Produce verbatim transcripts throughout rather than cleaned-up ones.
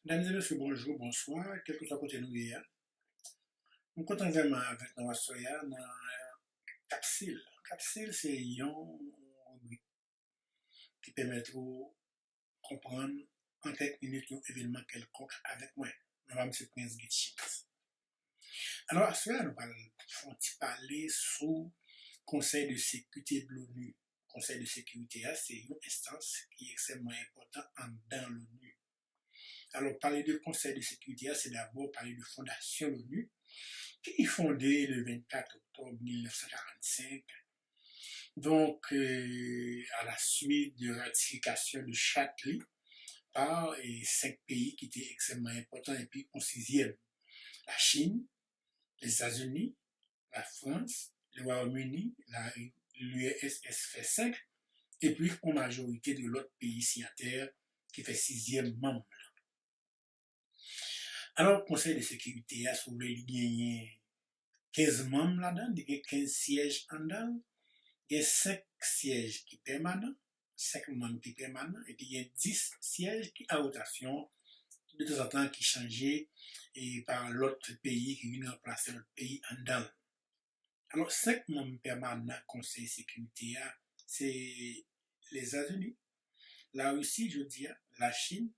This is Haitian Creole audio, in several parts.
Medam e mesye, bonjou, bonswa, kèlkeswa kote nou ye a. M kontan vrèman avèk nou aswè a nan Kapsil. Kapsil se yon ribrik ki pèmèt ou konprann an kèk minit yon evènman kèlkonk avèk mwen. Non pa m se Prince Guy Chicks. Alò, aswè a nou pral fè yon ti pale sou Konsèy de Sekirite de l'ONU. Konsèy de Sekirite a se yon enstans ki ekstrèmman enpòtan anndan l'ONU. Alò, pale de Konsèy de Sekirite a, se dabò pale de fondasyon l'ONU, ki fonde le vennkat oktòb mil nèf san karannsenk, donk, euh, à la suite de ratifikasyon de chat li pa, eh, senk peyi ki te ekstrèmman enpòtan, epi yon sizyèm, la Chine, Lèzetazini, la Frans, le Wayòm Ini, la, l'U R S S fè senk, epi yon majorite de lòt peyi siyatè ki fè sizyèm manm lan. Alò, Konsèy de Sekirite a, si w vle, li genyen kenz manm ladan l, li gen kenz syèj anndan l, gen senk syèj ki pèmanan, senk manm ki pèmanan, epi gen dis syèj ki a wotasyon, detanzantan ki chanje, e pa lòt peyi ki vin ranplase lòt peyi anndan l. Alò, senk manm pèmanan Konsèy Sekirite a, se Lèzetazini, Larisi jodi a, Lachin,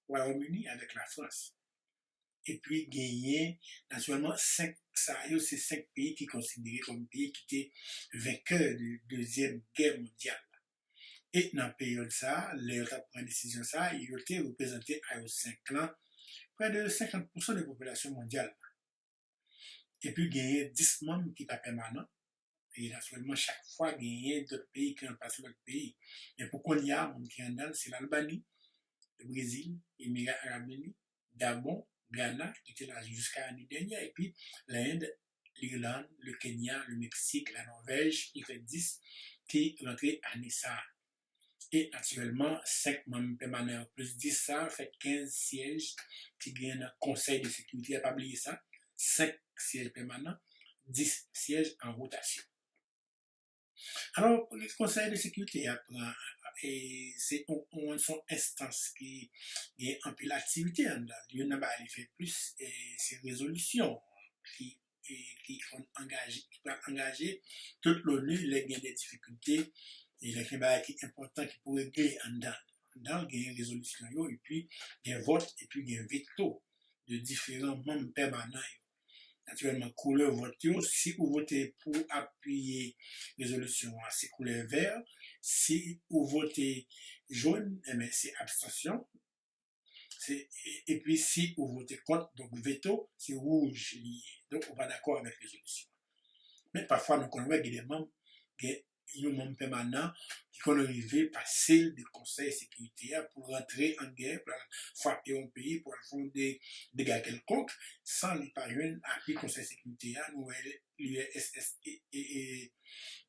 Wayòm Ini avèk Lafrans. Epi genyen, natirèlman, senk sa yo, se senk peyi ki konsidere kòm peyi ki te venkè de Dezyèm Gè Mondyal la. E nan peryòd sa a, lè yo t ap pran desizyon sa a, yo te reprezante a yo senk lan prè de senkant pousan de popilasyon mondyal la. Epi genyen dis manm ki pa pèmanan. E natirèlman, chak fwa genyen dòt peyi ki ranplase lòt peyi. Men pou kounye a, moun ki anndan l, se Lalbani, Brezil, Emira Arab Ini, Gabon, Gana, ki te la jiska ane dènyè, epi Lend, Lirlann, le Kenya, le Meksik, la Nòvèj, ki fè dis, ki rantre ane sa a. E natirèlman, senk manm pèmanan yo plis dis sa fè kenz syèj ki genyen nan Konsèy de Sekirite a. Pa bliye sa, senk syèj pèmanan, dis syèj an wotasyon. Alò, Konsèy de Sekirite a pran, e, se yon, yon, se yon enstans ki gen anpil aktivite anndan l. Youn nan bagay li fè plis, e, se rezolisyon ki, e, ki konn angaje, ki pral angaje tout l'ONU lè gen de difikilte, e lè gen bagay ki enpòtan ki pou regle anndan l. Anndan l gen rezolisyon yo, epi gen vòt, epi gen veto de diferan manm pèmanan yo. Natirèlman, koulè vòt yo, si ou vote pou apiye rezolisyon an, se koulè vè, si ou vote jòn, enben, se abstansyon, se, e, epi si ou vote kont, donk veto, se wouj li ye. Donk, ou pa dakò avèk rezolisyon an. Men pafwa, nou konn wè gen de manm, gen yon manm pèmanan ki konn rive pase l de Konsèy Sekirite a pou rantre an gè, pou l al frape yon peyi, pou al fè yon de, dega kèlkonk, san li pa jwenn api Konsèy Sekirite a. Nou wè l'U R S S e, e, e,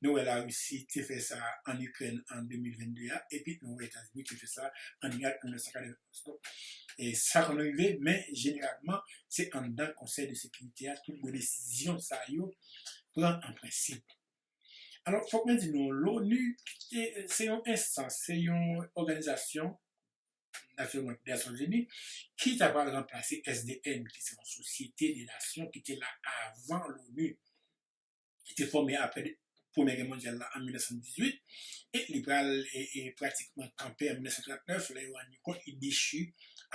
nou wè Larisi te fè sa ann Ikrèn an de mil vennde a, epi nou wè Etazini te fè sa ann Irak an mil nèf san katreventouz. Donk, e sa konn rive, men jeneralman, se anndan Konsèy de Sekirite a, tout gwo desizyon sa yo pran an prensip. Alò, fòk mwen di nou, l'ONU, e, se yon enstans, se yon òganizasyon, Nasyonzini, ki ta pral ranplase S D N, ki se yon Sosyete de Nasyon ki te la avan l'ONU, ki te fòme apre Premyè Gè Mondyal la an mil nèf san dizuit, e li pral, e, e, pratikman kanpe an mil nèf san trannèf, lè yo rann yo kont li dechi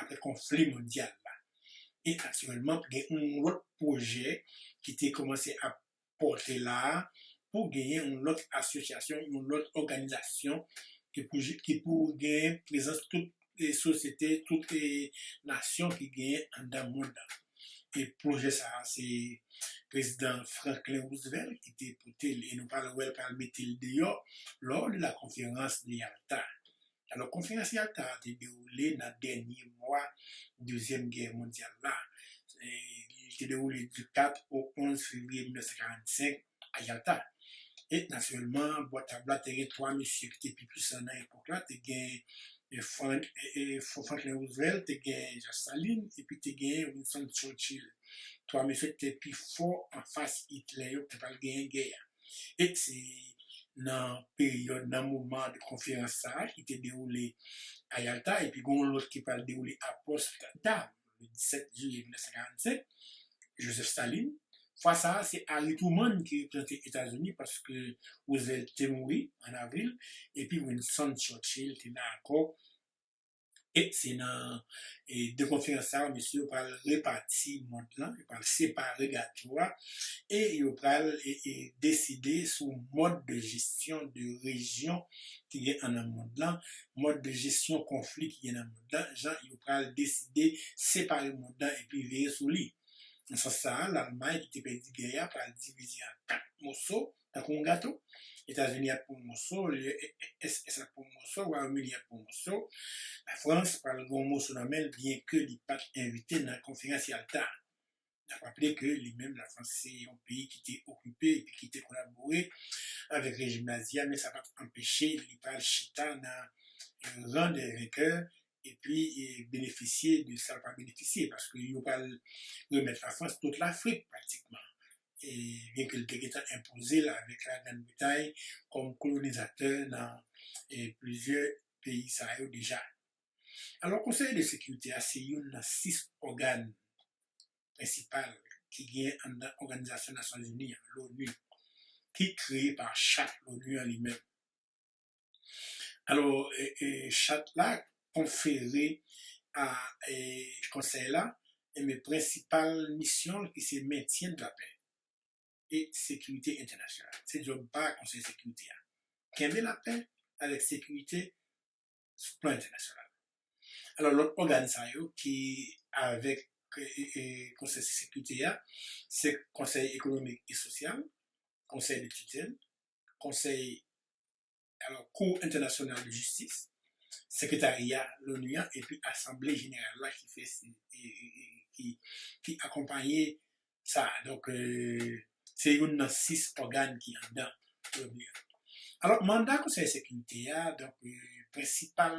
apre konfli mondyal la. E aktyèlman, gen yon lòt pwojè ki te kòmanse ap pòte la a pou genyen yon lòt asosyasyon, yon lòt òganizasyon ki pou, ki pou genyen prezans tout, e, sosyete, tout, e, nasyon ki genyen anndan mond lan. E pwojè sa a, se prezidan Franklin Roosevelt ki te pote l, e nou pral wè l pral mete l deyò lors de la conférence de Yalta. Alò, konferans Yalta a te dewoule nan dènye mwa Dezyèm Gè Mondyal la. E, li te dewoule du quatre au onze février mil nèf san karannsenk a Yalta. E, natirèlman, bò tab la te gen twa mesye ki te pi pwisan nan epòk la. Te gen, e, Frank-, e, e, Franklin Roosevelt, te gen George Stalin, epi te gen Winston Churchill. Twa mesye ki te pi fò anfas Hitler yo, ki te pral genyen gè a. E se nan peryòd, nan moman de konferans sa a ki te dewoule a Yalta, epi gen yon lòt ki pral dewoule a Potsdam, le disèt jiyè mil nèf san karannsenk, Joseph Stalin. Fwa sa a, se Harry Truman ki reprezante Etazini, paske Roosevelt te mouri an avril, epi Winston Churchill te la ankò. E se nan e de konferans sa yo, mesye yo pral repati mond lan, yo pral separe gato a, e yo pral e, e deside sou mòd de jesyon de rejyon ki gen an nan mond lan, mòd de jesyon konfli ki gen nan mond lan, jan yo pral deside separe mond lan epi veye sou li. Nan sans sa a, Lalmay ki te pèdi gè a pral divize an kat moso, tankou yon gato. Etazini ap pran yon moso, U S S ap pran yon moso, Wayòm Ini ap pran yon moso, Lafrans pral gen yon moso nan men l, byenke li pa t envite nan konferans Yalta. N ap raple ke li menm, Lafrans, se yon peyi ki te okipe epi ki te kolabore avèk rejim nazi a, men sa pa t anpeche li pral chita nan ran dè venkè epi e benefisye de sa l pral benefisye, paske yo pral remèt Lafrans tout Lafrik pratikman, e byenke l te gentan enpoze l avèk Lagrann Bretay kòm kolonizatè nan e plizyè peyi sa yo deja. Alò, Konsèy de Sekirite a se youn nan sis ògàn prensipal ki gen anndan Òganizasyon Nasyonzini an, l'ONU, ki kreye pa chat l'ONU an li menm. Alò, e, e, chat la konfere a e, konsèy la enben prensipal misyon l ki se mentyen de lapè e sekirite entènasyonal. Se djòb pa Konsèy Sekirite a. Kenbe lapè avèk sekirite sou plan entènasyonal. Alò, lòt ògàn sa yo ki avèk e, e, Konsèy Sekirite a, se Konsèy Ekonomik e Sosyal, Konsèy de Titèl, Konsèy, alò, Kou Entènasyonal de Jistis, Sekretarya l'ONU an, epi Asanble Jeneral la ki fè si- e, e, e, ki, ki akonpaye sa. Donk, e, se youn nan sis ògàn ki anndan l'ONU an. Alò, manda Konsèy Sekirite a, donk, e, prensipal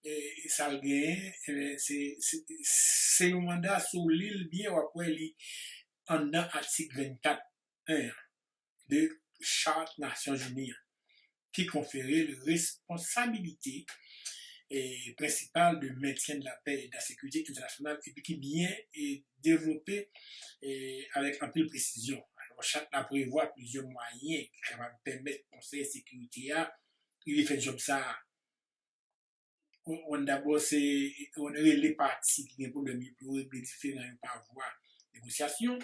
e, sa l genyen, e, se, se, se yon manda, si w li l byen, w ap wè li anndan atik vennkat en an de Chart Nasyonzini an, ki konfere l responsabilite e, prensipal de mentyen de lapè e de la sekirite entènasyonal, epi ki byen e, devlope e, avèk anpil presizyon. Alò, chart la prevwa plizyè mwayen ki kapab pèmèt Konsèy Sekirite a rive fè djòb sa a. Ou konn dabò se ou konn rele pati ki gen pwoblèm yo pou yo regle diferan yo pa vwa negosyasyon,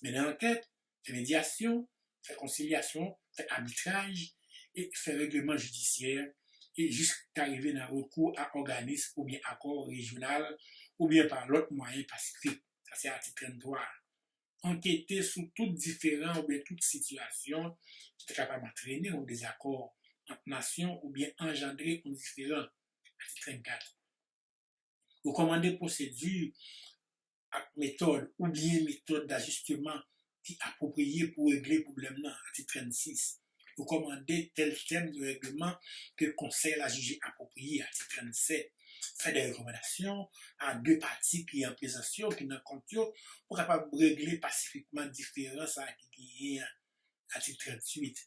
mennen ankèt, fè medyasyon, fè konsilyasyon, fè abitraj e fè règleman jidisyè e jiska rive nan rekou a òganis oubyen akò rejyonal oubyen pa lòt mwayen pasifik. Sa se atik tranntwa. Ankete sou tout diferan oubyen tout sitiyasyon ki ta kapab antrene yon dezakò ant nasyon oubyen anjandre yon diferan, atik trannkat. Rekòmande pwosedi ak metòd oubyen metòd dajisteman ki apwopriye pou regle pwoblèm nan, atik trannsis. Rekòmande tèl tèm de règleman ke Konsèy la jije apwopriye, atik trannsèt. Fè de rekòmandasyon a de pati ki an prezans yo, ki nan kont yo, pou kapab regle pasifikman diferan sa ki genyen an, atik tranntuit.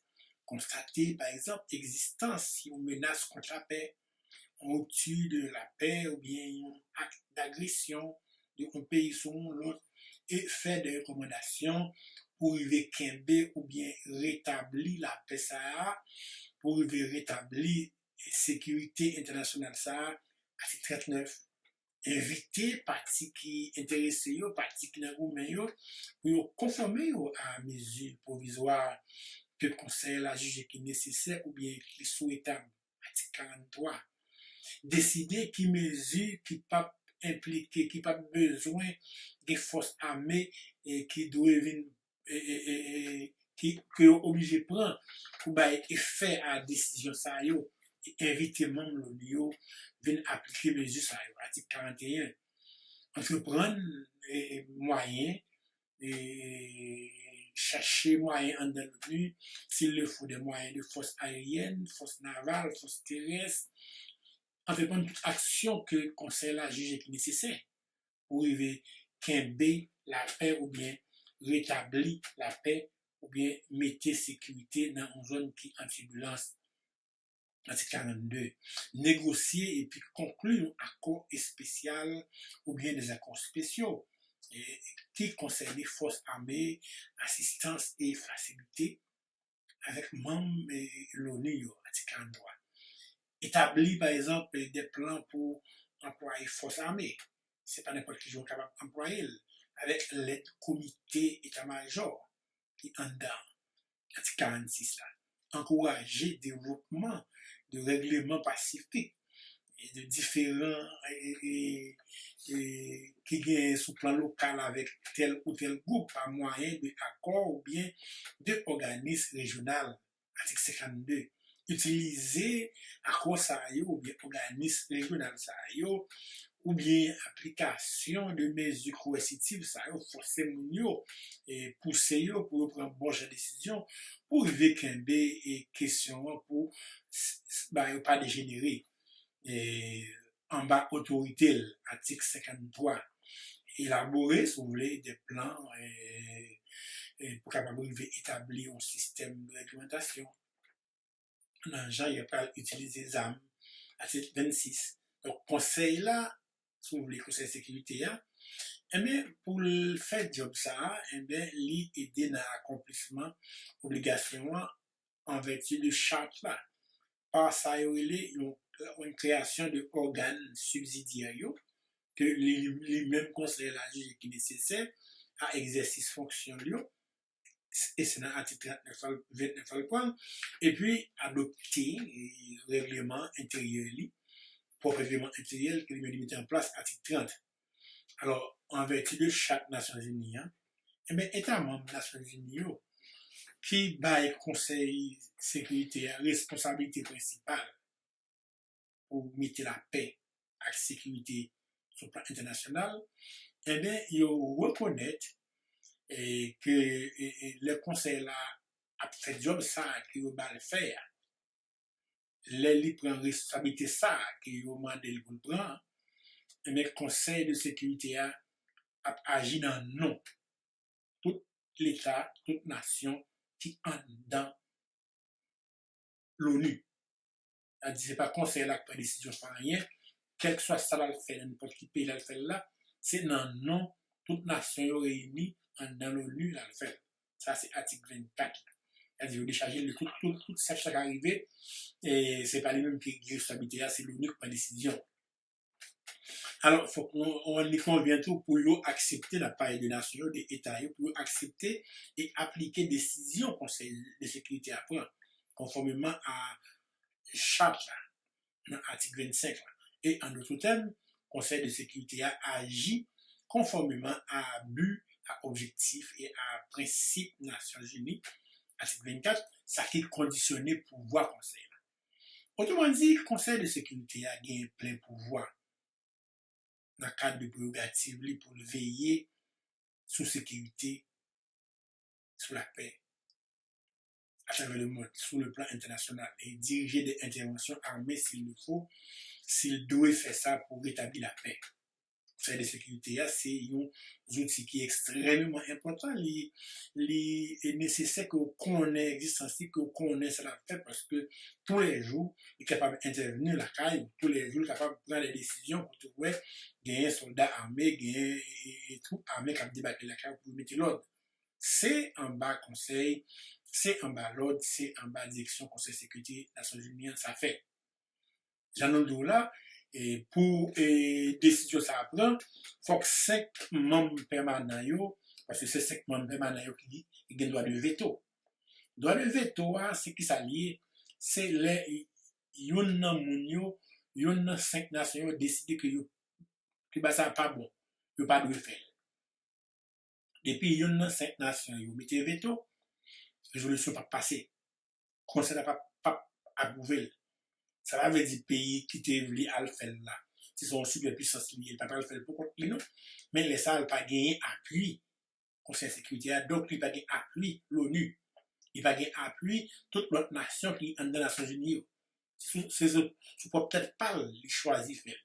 Konstate, pa egzanp, egzistans yon menas kont lapè, yon ripti de lapè oubyen yon ak dagresyon de yon peyi sou yon lòt e fè de rekòmandasyon pou rive kenbe oubyen retabli lapè sa a, pou rive retabli sekirite entènasyonal sa a, atik trannèf. Envite pati ki enterese yo, pati ki nan goumen yo, pou yo konfòme yo a mezi pwovizwa ke Konsèy la jije ki nesesè oubyen ki souwetab, atik karanntwa. Deside ki mezi ki p ap enplike, ki p ap bezwen gen fòs ame e ki dwe vin e, e, e, e, ki, ke yo oblije pran pou bay efè a desizyon sa yo, e envite manm l'ONU yo vin aplike mezi sa yo, atik karanteyen. Antreprann e, e, mwayen e chache mwayen anndan l'ONU, s'il le faut, des moyens de force aérienne, force navale, force terrestre, antreprann tout aksyon ke Konsèy la jije ki nesesè pou rive kenbe lapè oubyen retabli lapè oubyen mete sekirite nan yon zòn ki an tibilans, atik karannde, negosye epi konkli yon akò espesyal oubyen dè akò espesyal ki konsène fòs ame, asistans e fasilite avèk manm l'ONU yo, atik karantwa. Etabli, pa egzanp, dè plan pou anplwaye fòs ame. Se pa nenpòt ki jan w kapab anplwaye l, avèk lèd komite eta majò ki anndan atik karannsis la. Ankouraje devlopman de règleman pasifik e de diferan e, e, e, ki genyen sou plan lokal avèk tèl ou tèl gwoup pa mwayen de akò oubyen de òganis rejyonal, atik senkannde. Itilize akò sa yo oubyen òganis rejyonal sa yo oubyen aplikasyon de mezi kowèsitiv sa yo, fòse moun yo, e pouse yo pou yo pran bon jan desizyon pou rive kenbe e kesyon an pou ba yo pa dejenere anba otorite l, atik senkanntwa. Elabore, si w vle, de plan pou kapab rive etabli yon sistèm de règlemantasyon nan jan yo pral itilize zam, atik vennsis. Donk, konsèy la, si w vle, konsèy sekirite a, enben, pou l fè djòb sa a, enben, li ede nan akonplisman obligasyon an an vèti de chat la. Pa sa yo rele yon, yon kreyasyon de ògàn sibsidyè yo, ke li, li menm konsèy la jije ki nesesè a egzèsis fonksyon l yo, e se nan atik trannèf al, vennèf al pran, epi adopte règleman enteryè li, pwòp règleman enteryè l ke li menm li mete an plas, atik trant. Alò, an vèti de chat Nasyonzini an, enben, eta manm Nasyonzini yo ki bay Konsèy Sekirite a responsablite prensipal pou mete lapè ak sekirite sou plan entènasyonal, enben, yo rekonèt e, ke e, e, lè konsèy la ap fè djòb sa a ke yo ba l fè a, lè li pran responsablite sa a ke yo mande l pou l pran, enben, Konsèy de Sekirite a ap aji nan non tout leta, tout nasyon ki anndan l'ONU. Sa di se pa konsèy la k pran desizyon sou anyen, kèlkeswa sa l al fè nan nenpòt ki peyi l al fè l la, se nan non tout nasyon yo reyini anndan l'ONU l al fè l. Sa se atik vennkat la. Sa di yo dechaje l de tout, tout, tout sa k ka rive, e se pa li menm ki gen responsablite a, se l'ONU k pran desizyon. Alò, fòk nou, nou li konvyen tou pou yo aksepte, n ap pale de nasyon yo, de eta yo, pou yo aksepte e aplike desizyon Konsèy de Sekirite a pran, konfòmeman a chat la, nan atik vennsenk la. E an dòt tèm, Konsèy de Sekirite a aji konfòmeman a bi, a objektif e a prensip Nasyonzini, atik vennkat, sa ki kondisyone pouvwa Konsèy la. Otreman di, Konsèy de Sekirite a genyen plen pouvwa nan kad de prerogativ li pou l veye sou sekirite, sou lapè atravè lemonn, sou le plan entènasyonal, e dirije de entèvansyon ame si l le fo, si l dwe fè sa pou retabli lapè. Konsèy de Sekirite a se yon zouti ki ekstrèmeman enpòtan. Li, li nesesè ke w konnen egzistans li, ke w konnen sa l ap fè, paske toulèjou, li kapab entèvni lakay ou, toulèjou, li kapab pran de desizyon kote w wè genyen sòlda ame, genyen e, e, e twoup ame k ap debake lakay ou pou mete lòd. Se anba konsèy, se anba lòd, se anba direksyon Konsèy Sekirite Nasyonzini an sa fèt. Jan nou di w la, e, pou e, desizyon sa a pran, fòk senk manm pèmanan yo, paske se senk manm pèmanan yo ki, ki gen dwa de veto. Dwa de veto a, se ki sa l ye? Se lè youn nan moun yo, youn nan senk nasyon yo deside ke yo, ke bagay sa a pa bon, yo pa dwe fè l. Depi youn nan senk nasyon yo mete veto, rezolisyon p ap pase. Konsèy la p ap, p ap apwouve l. Sa pa vle di peyi ki te vle al fè l la, si se yon sipèpisans li ye, li pa pral fè l pou kont li non. Men lè sa a, li pa genyen apui Konsèy Sekirite a, donk li pa gen apui l'ONU. Li pa gen apui tout lòt nasyon ki anndan Nasyonzini yo. Se sou, se sou, sou pwòp tèt pa l li chwazi fè l.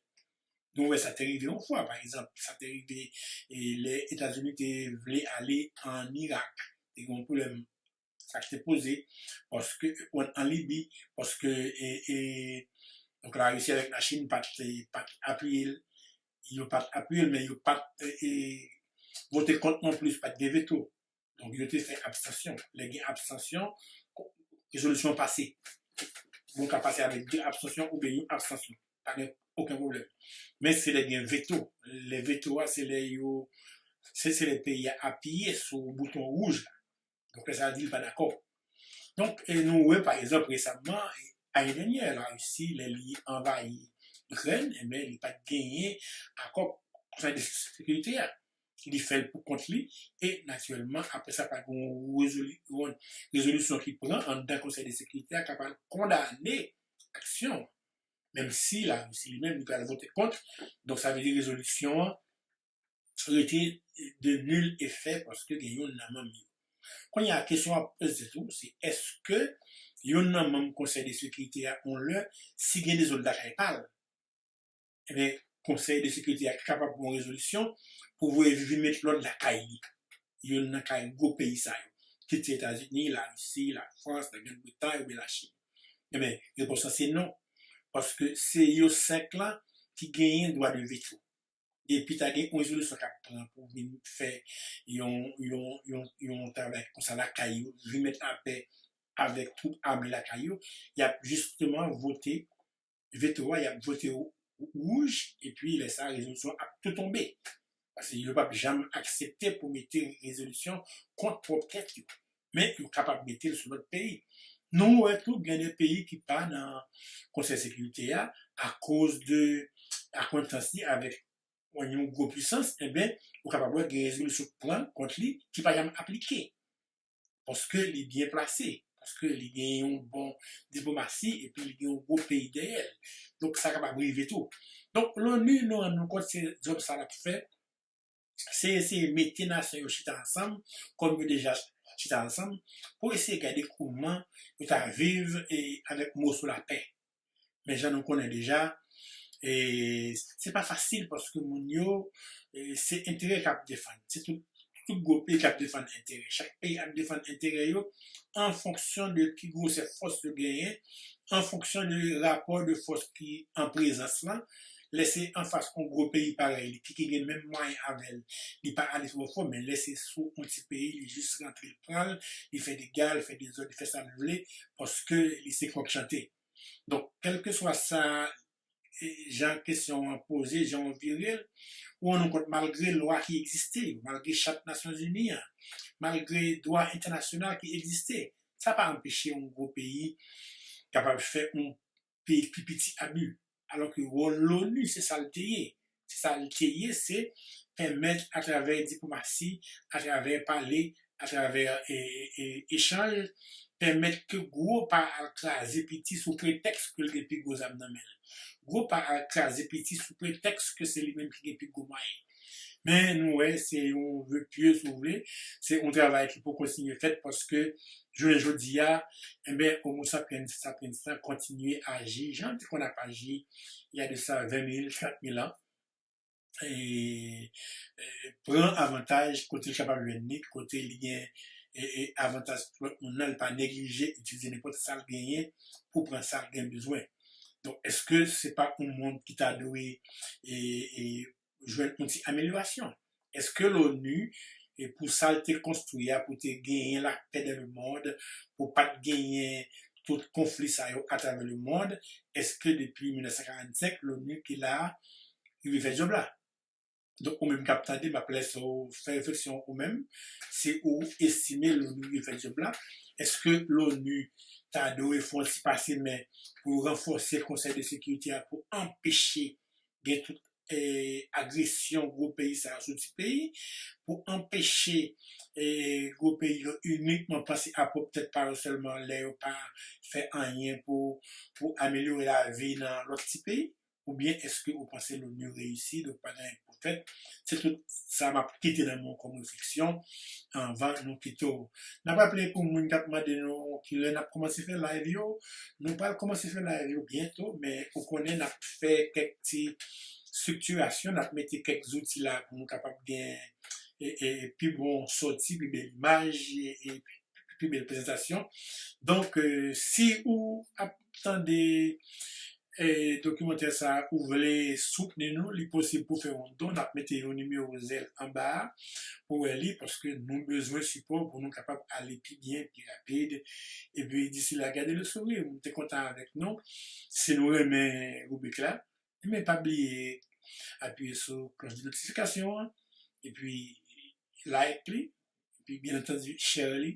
Nou wè sa te rive yon fwa, pa egzanp, sa te rive e, lè Etazini te vle ale ann Irak. Te gen yon pwoblèm sa k te poze, paske an, an Libi, paske e, e, donk Larisi avèk Lachin pa t, pa t apiye l, yo pa t apiye l, men yo pa t e, e, vote kont non plis, pa t gen veto. Donk, yo te fè abstansyon. Lè gen abstansyon, rezolisyon an pase. Bon, ka pase avèk de abstansyon oubyen yon abstansyon. Pa gen okenn pwoblèm. Men se lè gen veto. Lè veto a, se lè yo, se, se lè peyi a apiye sou bouton wouj la. Donk, lè sa a di li pa dakò. Donk, e nou wè, pa egzanp, resamman, ane dènyè, Larisi, lè li anvayi Ikrèn, enben, li pa t genyen akò Konsèy de Sekirite a. Li fè l pou kont li, e natirèlman, apre sa, pa gen yon rezoli-, yon rezolisyon ki pran anndan Konsèy de Sekirite a, ka pral kondane aksyon. Menm si Larisi li menm, li pral vote kont, donk sa vle di rezolisyon an rete de nil efè paske gen youn nan manm yo. Kounye a, kesyon ap poze tou, se èske youn nan manm Konsèy de Sekirite a, yon lè, si gen dezòd lakay pa l, ebyen, Konsèy de Sekirite a kapab pran yon rezolisyon pou voye vin met lòd lakay li. Youn nan kay gwo peyi sa yo, kit se Etazini, Larisi, Lafrans, Lagrann Bretay oubyen Lachin. Ebyen, repons lan se non. Paske se yo senk lan ki genyen dwa de veto. Depi ta gen yon rezolisyon k ap pran pou vin fè yon, yon, yon, yon travay konsa lakay yo, vin met lapè avèk twoup ame lakay yo, y ap jisteman vote veto a, y ap vote wouj, epi lè sa a, rezolisyon ap tou tonbe. Paske yo p ap janm aksepte pou mete rezolisyon kont pwòp tèt yo. Men yo kapab mete l sou lòt peyi. Nou wè tou, gen de peyi ki pa nan Konsèy Sekirite a, akoz de akwentans li avèk yon gwo pisans, enben, ou kapab wè gen rezolisyon k pran kont li ki pa janm aplike. Paske li byen plase, paske li gen yon bon diplomasi, epi li gen yon gwo peyi dèyè l. Donk, sa kapab rive tou. Donk, l'ONU, nou rann nou kont se djòb sa l ap fè, se eseye mete nasyon yo chita ansanm, kòm yo deja chita ansanm, pou eseye gade kòman yo ta viv e avèk moso lapè. Men jan nou konnen deja, e, se pa fasil paske moun yo, e, se enterè k ap defann. Se tout, tout gwo peyi k ap defann enterè. Chak peyi ap defann enterè yo an fonksyon de ki gwosè fòs yo genyen, an fonksyon de rapò de fòs ki an prezans lan. Lè se anfas yon gwo peyi parèy li, ki, ki gen menm mwayen avè l, li pa ale twò fò, men lè se sou yon ti peyi, li jis rantre, l pran l, li fè dega, li fè dezòd, li fè sa l vle, paske li se kòk chante. Donk, kèlkeswa sa, e, jan kesyon an poze, jan w vire l, ou rann ou kont malgre lwa ki egziste yo, malgre Chat Nasyonzini an, malgre dwa entènasyonal ki egziste, sa pa anpeche yon gwo peyi kapab fè yon peyi pi piti abi. Alòske wòl l'ONU, se sa l te ye. Se sa l te ye, se pèmèt atravè diplomasi, atravè pale, atravè, e, e, e, echanj, pèmèt ke gwo pa al kraze piti sou pretèks ke l gen pi gwo zam nan men l. Gwo pa al kraze piti sou pretèks ke se li menm ki gen pi gwo mwayen. Men nou wè, se yon vœu pieux, si w vle, se yon travay ki pou kontinye fèt paske jounen jodi a, enben, Homo sapiens sapiens lan kontinye aji jan l te konn ap aji, il y a de ça vingt mille, trente mille ans. E, e, pran avantaj kote l kapab jwenn li, kote li gen, e, e, avantaj pou lòt moun nan, li pa neglije itilize nenpòt sa l genyen pou pran sa l gen bezwen. Donk, èske se pa yon mond ki ta dwe, e, e, jwenn yon ti amelyorasyon? Èske l'ONU, e, pou sa l te konstwi a, pou te genyen lapè dans le monde, pou pa t genyen tout konfli sa yo atravè le mond, èske depi mil nèf san karannsenk, l'ONU ki la a, rive fè djòb la? Donk, ou menm k ap tande, m ap lèse w fè refleksyon ou menm. Si ou estime l'ONU rive fè djòb la, èske l'ONU ta dwe fè yon ti pase men pou ranfòse Konsèy de Sekirite a pou anpeche gen tout, e, agresyon gwo peyi sa yo sou ti peyi, pou anpeche, e, gwo peyi yo inikman panse a pwòp tèt pa yo sèlman lè yo pa fè anyen pou, pou amelyore lavi nan lòt ti peyi? Oubyen èske ou panse l'ONU reyisi, donk pa gen anyen pou fèt? Se tout sa m ap kite nan men w kòm refleksyon anvan nou kite w. N ap raple pou moun k ap mande nou kilè n ap kòmanse fè live yo, nou pral kòmanse fè live yo byento, men ou konnen n ap fè kèk ti estriktirasyon, n ap mete kèk zouti la pou nou kapab gen, e, e, pi bon sòti, pi bèl imaj, e, e, pi, pi, pi bèl prezantasyon. Donk, euh, si ou ap tande eh, dokimantè sa a, ou vle soutni nou, li posib pou fè yon don, n ap mete yon nimewo Zelle anba a pou wè li, paske nou bezwen sipò pou nou kapab ale pi byen, pi rapid. Epi disi la, gade le sourire, m te kontan avèk nou. Si nou renmen ribrik la, men pa bliye apiye sou klòch de notifikasyon an, epi like li, epi byen antandi share li,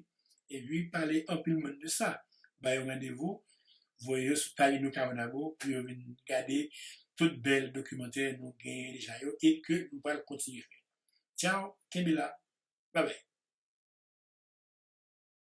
epi pale anpil moun de sa. Ba yo randevou, voye yo sou Taino Caonabo pou yo vin gade tout bèl dokimantè nou genyen deja yo e ke nou pral kontinye fè. Tchao, kenbe la, babay.